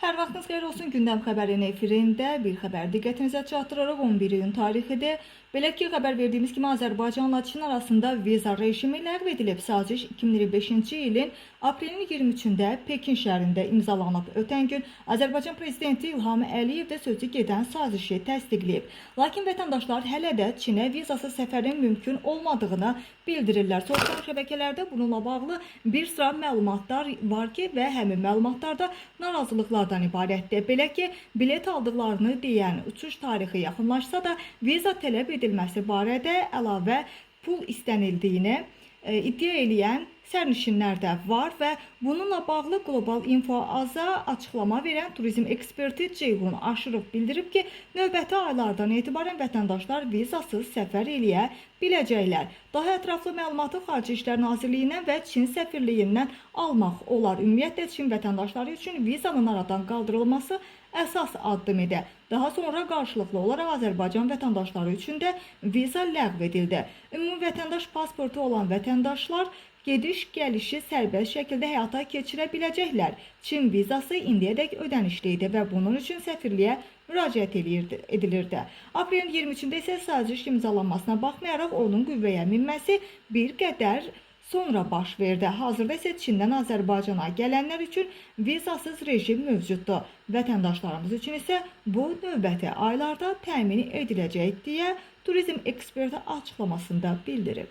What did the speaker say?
Hər vaxtınız xeyir olsun. Gündəm xəbərinin efirində bir xəbər diqqətinizə çatdırarıq. 11 iyun tarixidir. Belə ki, xəbər verdiyimiz kimi Azərbaycanla Çin arasında viza rejimi ləğv edilib. Saziş 2025-ci ilin aprelin 23-də Pekin şəhərində imzalanıb. Ötən gün Azərbaycan prezidenti İlham Əliyev də sözü gedən sazişi təsdiqləyib. Lakin vətəndaşlar hələ də Çinə vizasız səfərin mümkün olmadığını bildirirlər. Sosial şəbəkələrdə bununla bağlı bir sıra məlumatlar var ki, və həmin məlumatlarda narazılıqlardan ibarətdir. Belə ki, bilet aldıqlarını deyən uçuş tarixi yaxınlaşsa da viza tələb edilməsi barədə əlavə pul istənildiyini iddia eləyən sərnişinlər də var və bununla bağlı Global Info Aza açıqlama verən turizm eksperti Ceyhun Aşırov bildirib ki, növbəti aylardan etibarən vətəndaşlar vizasız səfər eləyə biləcəklər. Daha ətraflı məlumatı Xarici İşlər Nazirliyindən və Çin səfirliyindən almaq olar. Ümumiyyətlə Çin vətəndaşları üçün vizanın aradan qaldırılması əsas addım idi. Daha sonra qarşılıqlı olaraq Azərbaycan vətəndaşları üçün də viza ləğv edildi. Ümumi vətəndaş pasportu olan vətəndaşlar gediş-gəlişi sərbəst şəkildə həyata keçirə biləcəklər. Çin vizası indiyədək ödənişli idi və bunun üçün səfirliyə müraciət edilirdi. Aprelin 23-də isə saziş imzalanmasına baxmayaraq onun qüvvəyə minməsi bir qədər sonra baş verdi. Hazırda isə Çindən Azərbaycana gələnlər üçün vizasız rejim mövcuddur. Vətəndaşlarımız üçün isə bu növbəti aylarda təmin ediləcək deyə turizm eksperti açıqlamasında bildirib.